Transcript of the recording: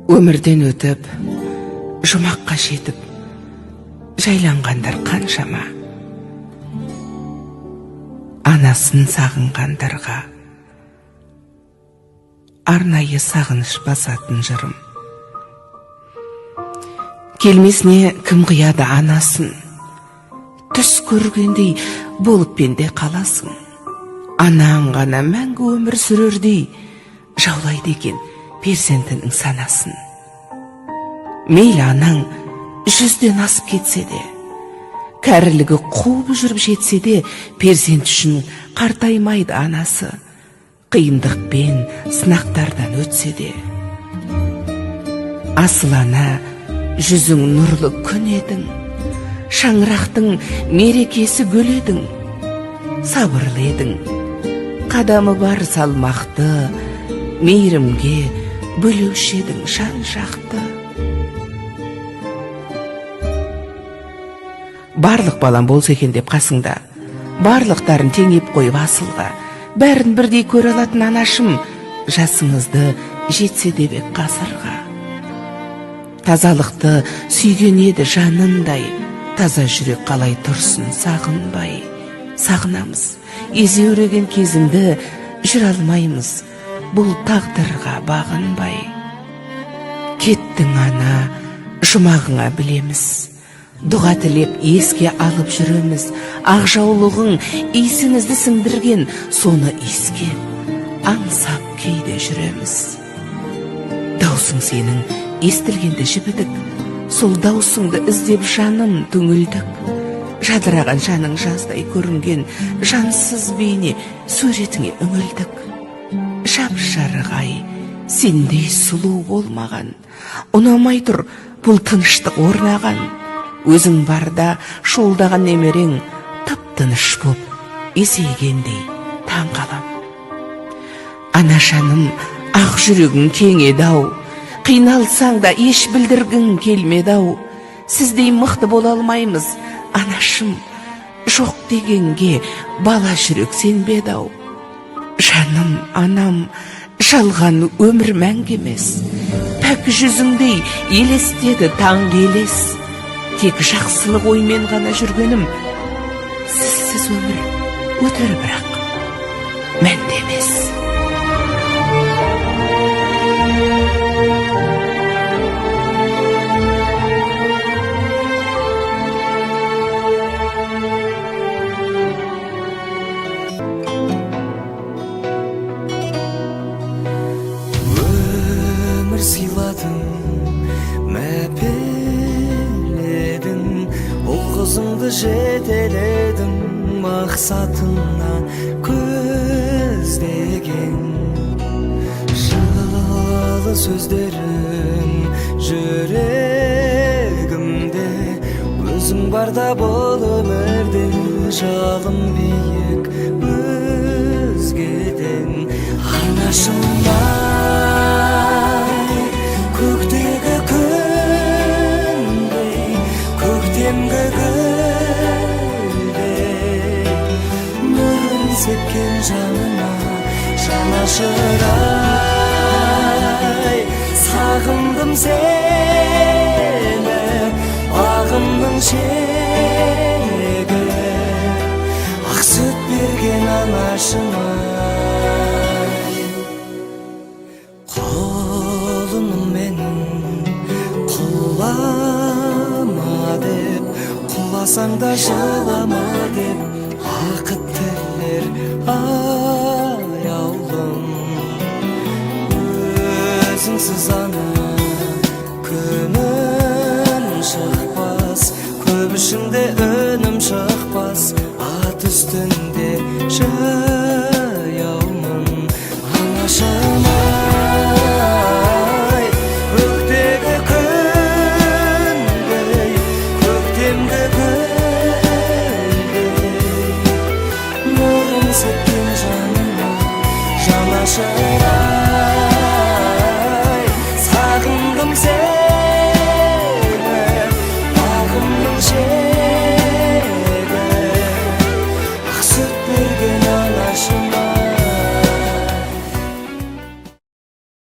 Өмірден өтіп, жұмаққа жетіп, жайланғандар қаншама. Анасын сағынғандарға арнайы сағыныш басатын жырым. Келмесіне кім қияды анасын, түс көргендей болып пенде қаласың. Анаң ғана мәңгі өмір сүрердей жаулайды екен перзентінің санасын. Мейлі анаң 100-ден асып кетсе де, кәрілігі қуып жүріп жетсе де, перзент үшін қартаймайды анасы, қиындықпен сынақтардан өтсе де. Асыл ана, жүзің нұрлы күн едің, шаңырақтың мерекесі гүл едің, сабырлы едің, қадамы бар салмақты, мейірімге бөлеуші едің жан жақты. Барлық балам болса екен деп қасыңда, барлықтарын теңеп қойып асылға, бәрін бірдей көре алатын анашым, жасыңызды жетсе деп ек ғасырға. Тазалықты сүйген еді жанындай, таза жүрек қалай тұрсын сағынбай. Сағынамыз, езеуреген кезіңді, жүре алмаймыз бұл тағдырға бағынбай. Кеттің ана, жұмағыңа білеміз, дұға тілеп еске алып жүреміз. Ақ жаулығың иісіңізді сіңдірген, соны иіскеп аңсап кейде жүреміз. Даусың сенің естілгенде жібідік, сол даусыңды іздеп жаным түңілдік. Жадыраған жаның жаздай көрінген, жансыз бейне суретіңе үңілдік. Жап-жарық ай, сендей сұлу болмаған, ұнамай тұр бұл тыныштық орнаған. Өзің барда шуылдаған немерең тып-тыныш боп есейгендей таң қалам. Анашаным, ақ жүрегің кең еді-ау, қиналсаң да еш білдіргің келмеді-ау. Сіздей мықты бола алмаймыз, анашым, жоқ дегенге бала жүрек сенбеді-ау. Жаным, анам, жалған өмір мәңгі емес, пәк жүзіңдей елестеді таңғы елес. Тек жақсылық оймен ғана жүргенім, сізсіз өмір өтер бірақ мәнді емес. Өмір сыйладың, мәпеледің, ұл қызыңды жетеледің, мақсатына көздеген. Жылы сөздерің жүрегімде, өзің барда бұл өмірде жалын биік өзгеден. Анашым ай, көктегі күндей, көктемгі гүлдей, нұрын сепкен жаныма жанашыр ай, сағындым сені, бағымның шегі, ақ сүт берген анашым ай. Құлыным менің, құлама деп, құласаң да жылама деп, бақыт тілер аяулым. Өзіңсіз ана күнім шықпас, көп ішінде үнім шықпас, ат үстінде жаяумын. Анашым ай, көктегі күндей, көктемгі гүлдей, нұрын сепкен жаныма жанашыр.